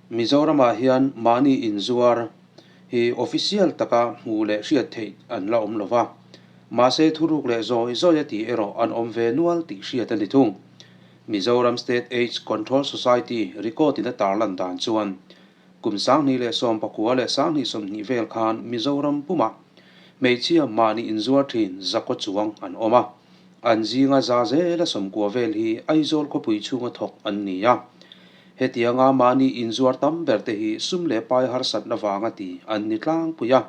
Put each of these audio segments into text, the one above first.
Mizoramah hian mahni inzuar hi official taka hmuh leh hriat theih an la awm lo va, mahse thuruk leh zawi zawi a tih erawh an awm ve nual tih hriat a ni thung. Mizoram State Aids Control Society record in a tarlan dan chuan kum 2019 leh 2020 vel khan Mizoram pumah hmeichhia mahni inzuar thin zakaw chuang an awm a, an zinga za zela 90 vel hi Aizawl khawpui chhunga thawk an ni a. Hetianga mahni inzuar tam ber te hi sum leh pai harsatna vanga ti an ni tlangpui a,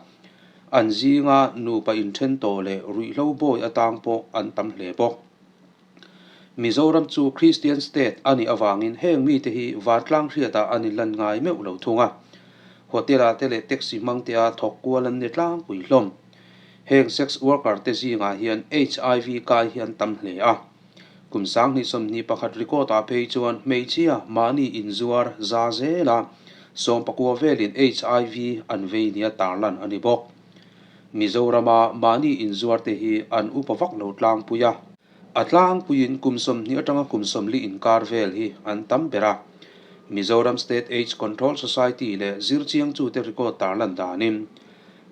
an zinga nupa inthen tawh leh ruihhlo bawi atang pawh an tam hle bawk. Mizoram chu Christian state a nih avangin heng mite hi vantlang hriatah an inlan ngai meuh lo thung a, hotel-ah te leh taxi hmangtea thawk kual an ni tlangpui hlawm. Heng sex worker te zingah hian HIV kai hi an tam hle a. Kum 2021 record ah phei chuan hmeichhia mahni inzuar za zela 19 velin HIV an vei nia tarlan a ni bawk. Mizorama mahni inzuar te hi an upa vak lo tlangpui a. A tlangpuiin kum 20 atanga kum 40 inkar vel hi an tam ber a. Mizoram State Aids Control Society leh zirchiang chute record tarlan danin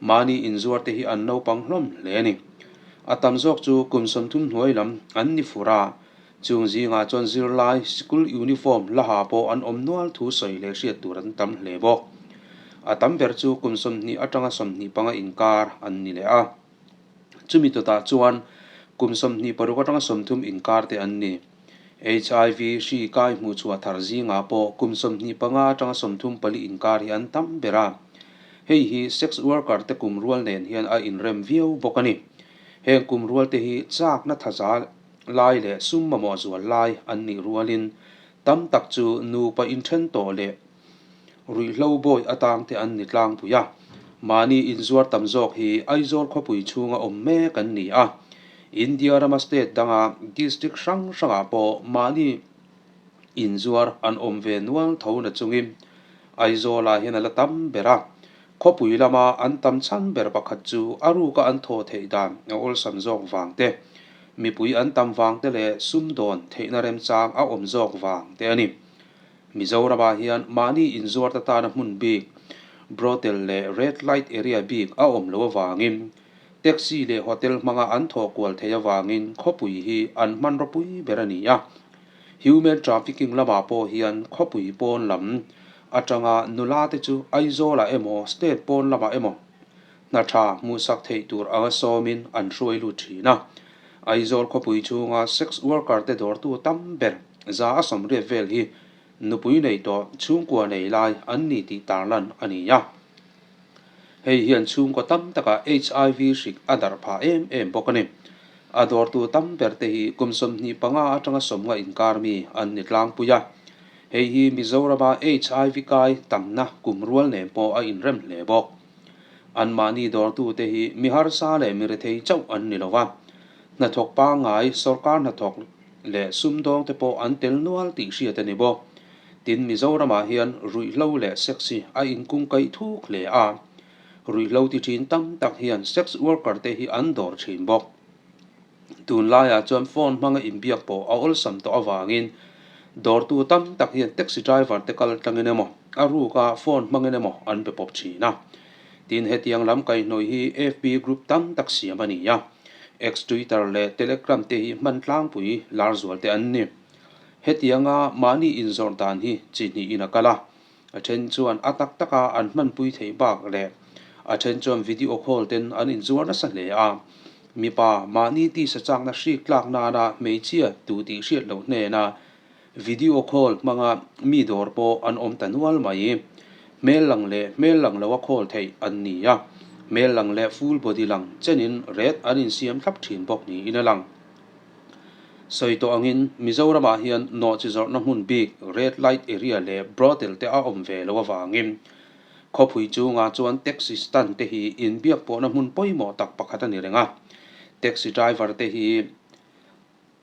mahni inzuar te hi an naupang hlawm hle a ni. A tam zawk chu kum 30 hnuai lam an ni fur a, chung zingah chuan zirlai sikul uniform la ha pawh an awm nual thu sawi leh hriat tur an tam hle bawk. A tam ber chu kum 20 atanga 25 inkar an ni leh a. Chumi tawtah chuan kum 26 atanga 30 inkar te an ni. HIV hri kai hmuh chhuah thar zingah pawh kum 25 atanga 34 inkar hi an tam ber a. Hei hi sex worker te kum rual nen hian a inrem viau bawk a ni. Heng kum rual te hi chakna thaza lai leh sum mamawh zual lai an nih rualin tam tak chu nupa inthen tawh leh ruihhlo bawi atang te an ni tlangpui a. Mahni inzuar tam zawk hi Aizawl khawpui chhunga awm mek an ni a. India rama state danga district hrang hrangah pawh mahni inzuar an awm ve nual tho na chungin Aizawlah hian a la tam ber a. Khawpui lama an tam chhan ber pakhat chu a ruka an thaw theih dan a awlsam zawk vang te, mipui an tam vang te leh sumdawn theihna remchang a awm zawk vang te a ni. Mizoramah hian mahni inzuar ta tana hmun bik, brothel leh red light area bik a awm lo avangin taxi leh hotel hmanga an thawh kual theih avangin khawpui hi an hmanraw pui ber a ni a. Human trafficking lamah pawh hian khawpui pawn lam atanga nula te chu Aizawlah emaw state pawn lamah emaw hna tha hmuhsak theih tur anga sawmin an hruai lut thin a. Aizawl khawpui chhunga sex worker te dawrtu tam ber 180 vel hi nupui nei tawh chhungkua nei lai an ni tih tarlan a ni a. Hei hian chhungkaw tam takah HIV hrik a darh phah em em bawk a ni. A dawrtu tam ber te hi kum 25 atanga 50 inkar mi an ni tlangpui a. Hei hi Mizorama HIV kai tamna kum rual nen pawh a inrem hle bawk. An mahni dawrtu te hi mi harsa leh mi rethei chauh an ni lo va. Hnathawk pangngai, sorkar hnathawk leh sumdawng te pawh an tel nual tih hriat a ni bawk. Tin, Mizoramah hian ruihhlo leh sex hi a inkungkaih thuk hle a. Ruihhlo ti thin tam tak hian sex worker te hi an dawr thin bawk. Tunlaiah chuan phone hmanga inbiak pawh a awlsam tawh avangin dawrtu tam tak hian taxi driver te kal tlangin emaw, a ruka phone hmangin emaw an be pawp thin a. Tin, hetiang lam kaihhnawih hi FB group tam tak siam a ni a. X, Twitter leh Telegram te hi hman tlangpui lar zual te an ni. Hetianga mahni inzawrh dan hi chi hnihin a kal a, a then chuan a tak taka an hmanpui theih bak leh a then chuan video call ten an inzuar nasa hle a. Mipa mahni tisa chakna hrik tlak nana hmeichhia tu tih hriat loh hnena video call hmanga mi dawr pawh an awm ta nual mai. Hmel lang leh hmel lang loa call theih an ni a, hmel lang leh full body lang chenin ret an insiam thlap thin bawk niin a lang. Sawi tawh angin Mizoramah hian nawhchi zawrhna hmun bik red light area leh brothel te a awm ve lo avangin khawpui chungah chuan taxi stand te hi inbiak pawhna hmun pawimawh tak pakhat a ni reng a. Taxi driver te hi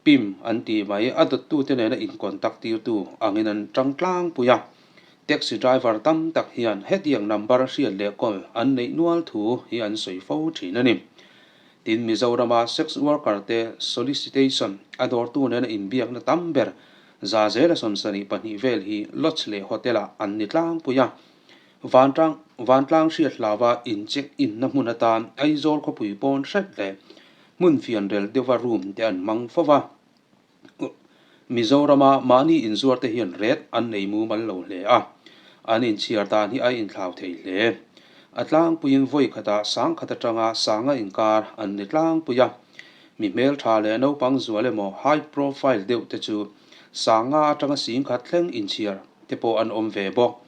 pim an tih mai a dawttute nena in contact tirtu angin an tang tlangpui a. Taxi driver tam tak hian hetiang number hriat leh call an neih nual thu hi an sawi fo thin a ni. Tin, Mizorama sex worker te solicitation a dawrtu nena inbiakna tam ber. Zazela 72 vel hi lodge leh hotel-ah an ni tlangpui a. Vantlang vantlang hriat hlauva in check in na hmun atan Aizawl khawpui pawn hret leh hmun fianrel deuha room te an hmang fo va. Mizorama mahni inzuar te hian ret an nei mumal lo hle a, an inchhiar dan hi a inthlau thei hle. A tlangpuiin vawi khatah sangkhat atanga sanga inkar an ni tlangpui a. Mi hmeltha leh naupang zual emaw high profile deuh te chu sanga atanga singkhat thleng inchhiar te pawh an awm ve bawk.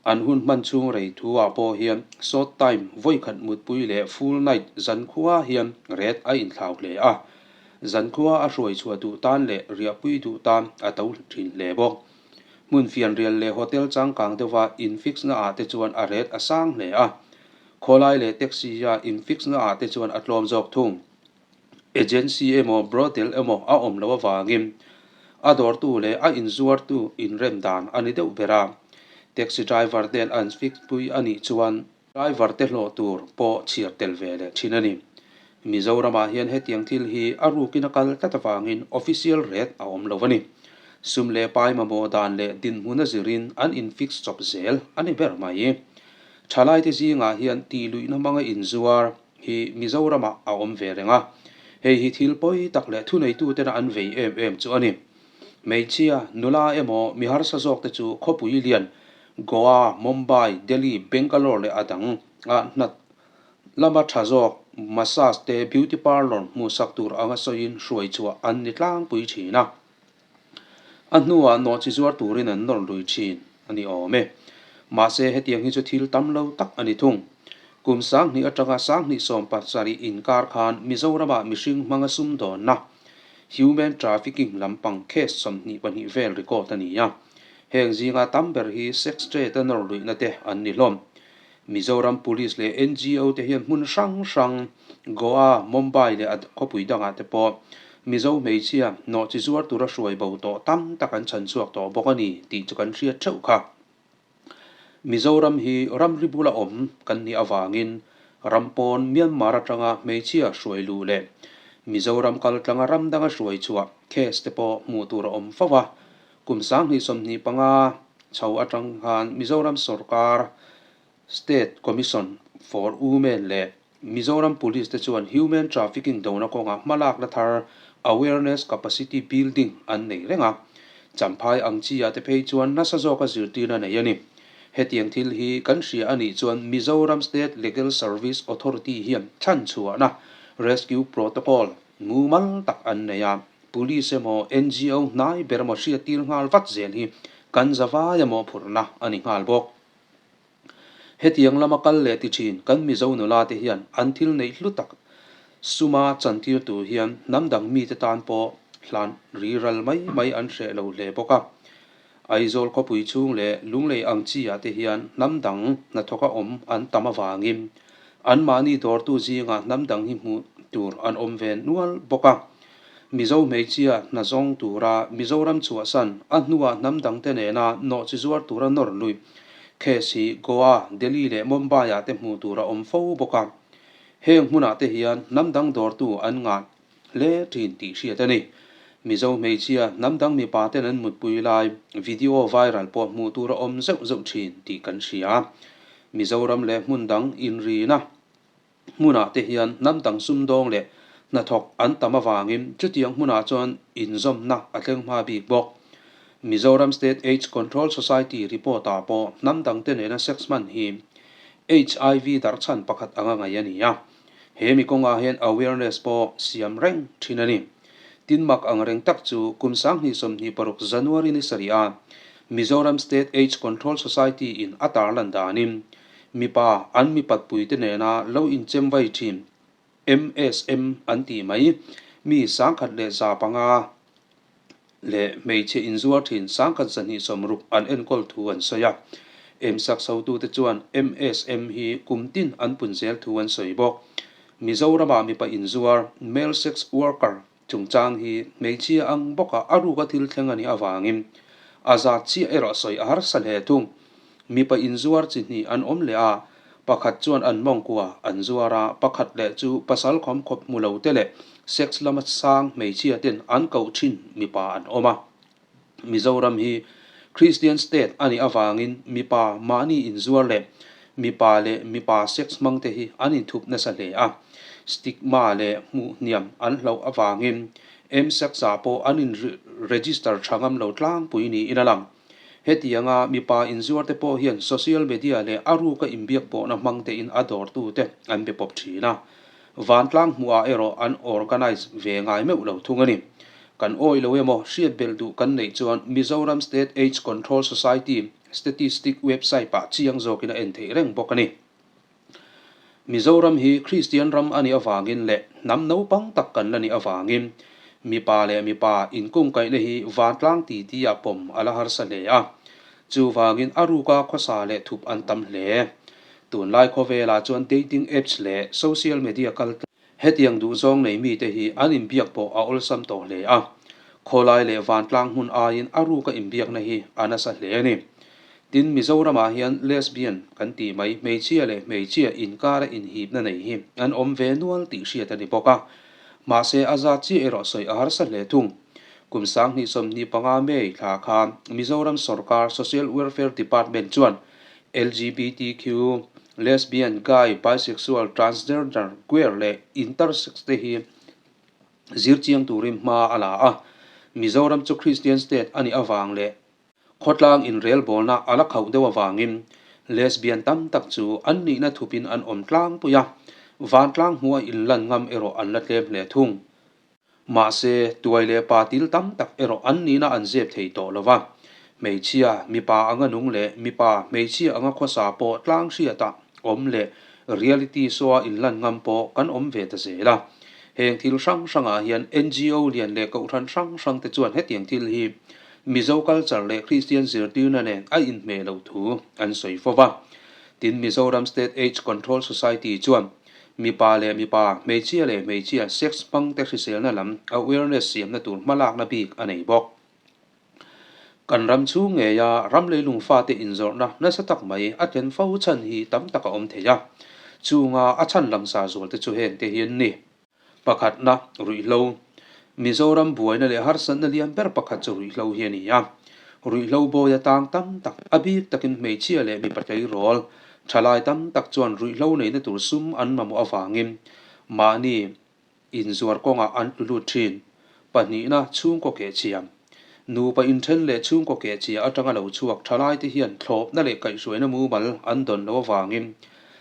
An hun hman chhung rei thu ah pawh hian short time vawi khat mutpui leh full night zankhua hian ret a inthlau hle a. Zankhua a hruai chhuah duh tan leh riahpui duh tan a to thin hle bawk. Hmun fianrial leh hotel changkang deuha in fix na ah te chuan a ret a sang hle a. Khawlai leh taxi a in fix na ah te chuan a tlawm zawk thung. Agency emaw brothel emaw a awm loh avangin a dawrtu leh a inzuartu inrem dan a ni deuh ber a. Taxi driver ten an fix pui a nih chuan driver te hlawh tur pawh chhiar tel ve leh thin a ni. Mizoramah hian hetiang thil hi a rukin a kal tlat avangin official rate a awm lo a ni. Sum leh pai mamawh dan leh dinhmun a zirin an in fix chawp zel a ni ber mai. Thalaite zingah hian tihluihna hmanga inzuar hi Mizoramah a awm ve reng a, hei hi thil pawi tak leh thuneitutena an vei em em chu a ni. Hmeichhia, nula emaw mi harsa zawkte chu khawpui lian Goa, Mumbai, Delhi, Bangalore leh a dang ah hna lama tha zawk massage te beauty parlour hmuhsak tur anga sawiin hruai chhuah an ni tlangpui thin a. A hnuah nawhchi zuar turin an nawr lui thin a ni awm e. Mahse, hetiang hi chu thil tam lo tak a ni thung. Kum 2000 atanga 2017 inkar khan Mizoramah mihring hmanga sumdawnna, human trafficking, lampang case 22 vel record a ni a. Heng zinga tam ber hi sex trade a nawr luihna te an ni hlawm. Mizoram Police leh NGO te hian hmun hrang hrang, Goa, Mumbai leh a khawpui dangah te pawh Mizo hmeichhia nawhchi zuar tura hruai bo tawh tam tak an chhan chhuak tawh bawk a ni tih chu kan hriat theuh kha. Mizoram hi ramri bula awm kan nih avangin ram pawn Myanmar atanga hmeichhia hruai luh leh Mizoram kal tlanga ram danga hruai chhuah case te pawh hmuh tur a awm fo a. Kum 2025 chho atang khan Mizoram sorkar State Commission for Women leh Mizoram Police te chuan Human Trafficking dona kawngah hmalakna thar Awareness Capacity Building an nei reng a. Champhai ang chi ah te phei chuan nasa zawka zirtirna nei a ni. Hetiang thil hi kan hria a nih chuan Mizoram State Legal Service Authority hian chhanchhuahna Rescue Protocol mumal tak an nei a. Police emaw NGO hnai ber emaw hriattir nghal vat zel hi kan zavai emaw phurhna a ni nghal bawk. Hetiang lama kal leh ti thin kan Mizo nula te hian an thil neih hlu tak suma chantir tur hian hnam dang mite tan pawh hlan ri ral mai mai an hreh lo hle bawk a. Aizawl khawpui chhung leh Lunglei ang chi ah te hian hnam dang hnathawka awm an tam avangin anmahni dawrtu zingah hnam dang hi hmuh tur an awm ve nual bawk a. Mizo hmeichhia hna zawng tura Mizoram chhuahsan a hnuah hnam dangte nena nawhchi zuar tura nawr luih case hi Goa, Delhi leh Mumbai ah te hmuh tur a awm fo bawk a. Heng hmunah te hian hnam dang dawrtu an ngah hle thin tih hriat a ni. Mizo hmeichhia hnam dang mipa ten an mutpui lai video viral pawh hmuh tur a awm zeuh zeuh thin tih kan hria. Mizoram leh hmun dang inrina hmunah te hian hnam dang sumdawng leh hnathawk an tam avangin chutiang hmunah chuan inzawmna a thleng hma bik bawk. Mizoram State AIDS Control Society report ah pawh hnam dangte nena sex hman hi HIV darhchhan pakhat anga ngaih a ni a. He mi kawngah hian awareness pawh siam reng thin a ni. Tin mak ang reng tak chu kum 2026 January ni sarih a Mizoram State AIDS Control Society in a tarlan danin mipa an mipat puite nena lo inchem vai thin MSM an tih mai mi 1105 leh hmeichhe inzuar thin 1260 an enkawl thu an sawi a. Emsak sotute chuan MSM hi kum tin an pun zel thu an sawi bawk. Mizoramah mipa inzuar, male sex worker, chungchang hi hmeichhia ang bawka a ruka thil thleng a nih avangin a zat chiah erawh sawi a harsa hle thung. Mipa inzuar chi hnih an awm leh a, pakhat chuan an mawngkua an zuar a, pakhat leh chu pasal khawmkhawp hmu lo te leh sex lama sang hmeichhia ten an koh thin mipa an awm a. Mizoram hi Kristian state a nih avangin mipa mahni inzuar leh mipa leh mipa sex hmangte hi an inthup nasa hle a. Stigma leh hmuh hniam an hlauh avangin msex-ah pawh an in register tha ngam lo tlangpui niin a lang. Hetianga mipa inzuarte pawh hian social media leh a ruka inbiak pawhna hmangtein a dawrtute an be pawp thin a. Vantlang hmuhah erawh an organise ve ngai meuh lo thung a ni. Kan awih lo emaw hriat belh duh kan neih chuan Mizoram State AIDS Control Society statistic website ah chiang zawkin a en theih reng bawk a ni. Mizoram hi Kristian ram a nih avangin leh hnam naupang tak kan la nih avangin mipa leh mipa inkungkaihna hi vantlang titi ah pawm a la harsa hle a. Chuvangin a ruka khawsa leh thup an tam hle. Tunlai khawvelah chuan dating apps leh social media kal Hetiang duhzawng nei mite hi an inbiak pawh a awlsam tawh hle a, khawlai leh vantlang hmun aiin a ruka inbiakna hi a nasa hle a ni. Tin, Mizoramah hian lesbian kan tih mai hmeichhia leh hmeichhia inkara inhipna nei hi an awm ve nual tih hriat a ni bawk a, mahse a zat chiah erawh sawi a harsa hle thung. Kum 2025 May thla khan Mizoram sawrkar Social Welfare Department chuan LGBTQ, lesbian, gay, bisexual, transgender, queer leh intersex te hi zir chiang turin hma a la a. Mizoram chu Christian state a nih avang leh khawtlang inrelbawlna a la khauh deuh avangin lesbian tam tak chu an nihna thupin an awm tlangpui a, vantlang hmuha inlan ngam erawh an la tlem hle thung. Mahse, tuai leh pa til tam tak erawh an nihna an zep thei tawh lo va. Hmeichhia, mipa anga nung leh mipa, hmeichhia anga khawsa pawh tlang hriatah awm leh reality show-a inlan ngam pawh kan awm ve ta zel a. Heng thil hrang hrangah hian NGO lian leh kohhran hrang hrangte chuan hetiang thil hi Mizo culture leh Kristian zirtirna nen a inhmeh loh thu an sawi fo va. Tin, Mizoram State AIDS Control Society chuan Mipa leh mipa, hmeichhia leh hmeichhia sex hmangte hriselna lam awareness siamna tur hmalakna bik a nei bawk. Kan ram chhung ngeia ram leilung fate inzawrhna nasa tak mai a thlen fo chhan hi tam tak a awm thei a. Chunga a chhan langsar zualte chu hengte hi an ni. Pakhatna, ruihhlo. Mizoram buaina leh harsatna lian ber pakhat chu ruihhlo hi a ni a. Ruihhlo bawi atang tam tak, a bik takin hmeichhia leh mipa tleirawl, thalai tam tak chuan ruihhlo neihna tur sum an mamawh avangin mahni inzuar kawngah an tlu lut thin. Pahnihna, chhungkaw kehchhia. Nupa inthen leh chhungkaw kehchhia atanga lo chhuak thalaite hian thlawpna leh kaihhruaina mumal an dawn loh avangin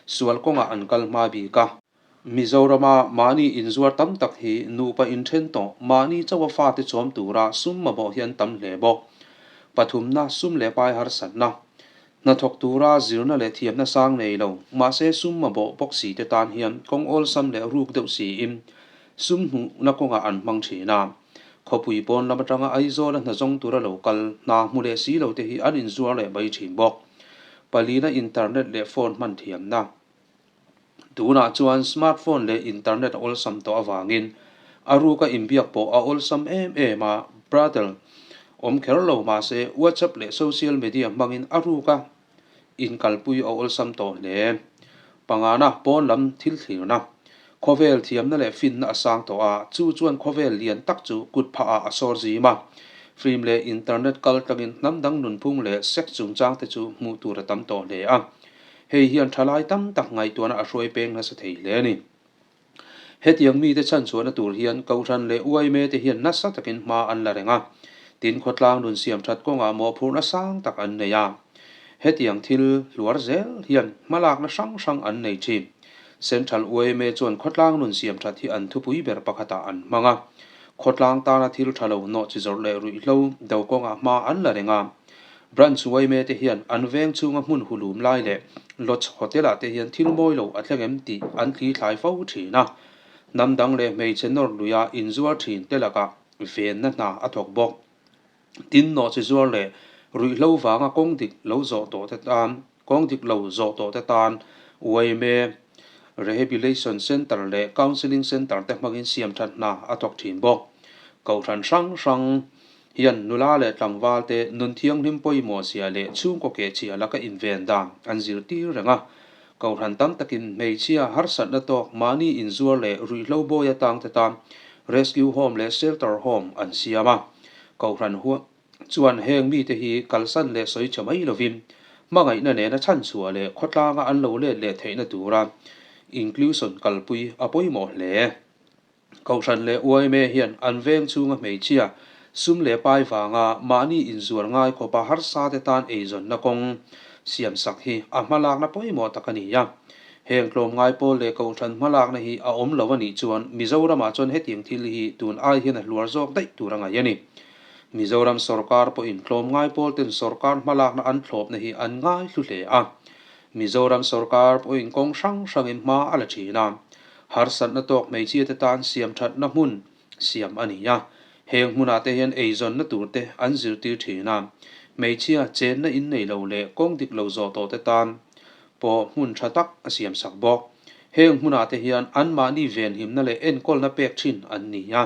sual kawngah an kal hma bik a. Mizorama mahni inzuar tam tak hi nupa inthen tawh, mahni chauha fate chawm tura sum mamawh hi an tam hle bawk. Pathumna, sum leh pai harsatna. Hnathawk tura zirna leh thiamna sang nei lo, mahse sum mamawh bawk si te tan hian kawng awlsam leh ruk deuh siin sum hmuhna kawngah an hmang thin a. Khawpui pawn lam atanga Aizawla hna zawng tura lo kal, hna hmu leh si lo te hi an inzuar leh mai thin bawk. Palina internet leh phone hman thiamna. Tunah chuan smartphone leh internet a awlsam tawh avangin a ruka inbiak pawh a awlsam em em a, Brattle awm kher lo mahse WhatsApp leh social media hmangin a ruka inkalpui a awlsam tawh hle. Pangana pawn lam thil thlirna, khawvel thiamna leh finna a sang tawh a, chu chuan khawvel lian tak chu kut phahah a sawr zim a. Film leh internet kal tlangin hnam dang nunphung leh sex chungchangte chu hmuh tur a tam tawh hle a. Hei hian thalai tam tak ngaihtuahna a hruai peng nasa thei hle a ni. Hetiang mite chhanchhuahna tur hian Kohhran leh uaime te hian nasa takin hma an la reng a, tin khawtlang nun siam that kawngah mawhphurhna sang tak an nei a. Hetiang thil hluar zel hian hmalakna hrang hrang an nei thin. Central uaime chuan khawtlang nun siam that hi an thupui ber pakhatah an hmang a. Khawtlang tana thil tha lo nawh chi zawrh leh ruihhlo do kawngah hma an la reng a. Branch yma te hian an veng chhunga hmun hulum lai leh Lodge Hotel ah te hian thil mawi lo a thleng em tih an thli thlai fo thin a. Hnam dang leh hmeichhe nawr luia inzuar thin te lakah venna hna a thawk bawk. Tin, nawhchi zuar leh ruihhlo vanga kawng dik lo zawh tawh te tan kawng dik lo zawh tawh te tan yma Rehabilation Centre leh Counselling Centre te hmangin siam that hna a thawk thin bawk. Kohhran hrang hrang hian nula leh tlangval te nun thianghlim pawimawh zia leh chhungkaw kehchhia laka inven dan an zirtir reng a. Kohhran tam takin hmeichhia harsatna tawk mahni inzuar leh ruihhlo bawi atang te tan Rescue Home leh Shelter Home an siam a. Kohhran huan. Chuan heng mite hi kalsan leh sawi chhe mai lovin hmangaihna nena chhanchhuah leh khawtlanga an lo let leh theihna tura inclusion kalpui a pawimawh hle. Kohhran leh yma hian an veng chhunga hmeichhia sum leh pai vanga mahni inzuar ngai khawpa harsa te tan eizawnna kawng siamsak hi a hmalakna pawimawh tak a ni a. Heng tlawmngai pawl leh kohhran hmalakna hi a awm lo a nih chuan Mizoramah chuan hetiang thil hi tun ai hian a hluar zawk daih tur a ngaih a ni. Mizoram sorkar pawhin tlawmngai pawl ten sorkar hmalakna an thlawpna hi an ngai hlu hle a. Mizoram sorkar pawhin kawng hrang hrangin hma a la thin a. Harsatna tawk hmeichhia te tan siam thatna hmun siam a ni a. Heng hmunah te hian eizawnna tur te an zirtir thin a. Hmeichhia chenna in nei lo leh kawng dik lo zawh tawh te tan pawh hmun tha tak a siam sak bawk. Heng hmunah te hian anmahni venhimna leh enkawlna pek thin an ni a.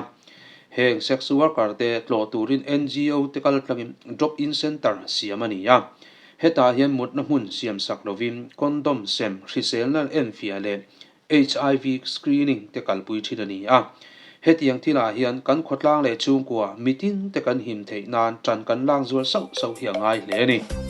Heng sex worker te tlawh turin ngo te kal tlangin drop-in centre siam a ni a. Hetah hian mutna hmun siam sak lovin condom sem, hriselna enfiah leh HIV screening te kalpui thin a ni a. Hetiang thilah hian kan khawtlang leh chhungkua mitin te kan him theih nan tan kan lak zual sauh sauh hi a ngai hle a ni.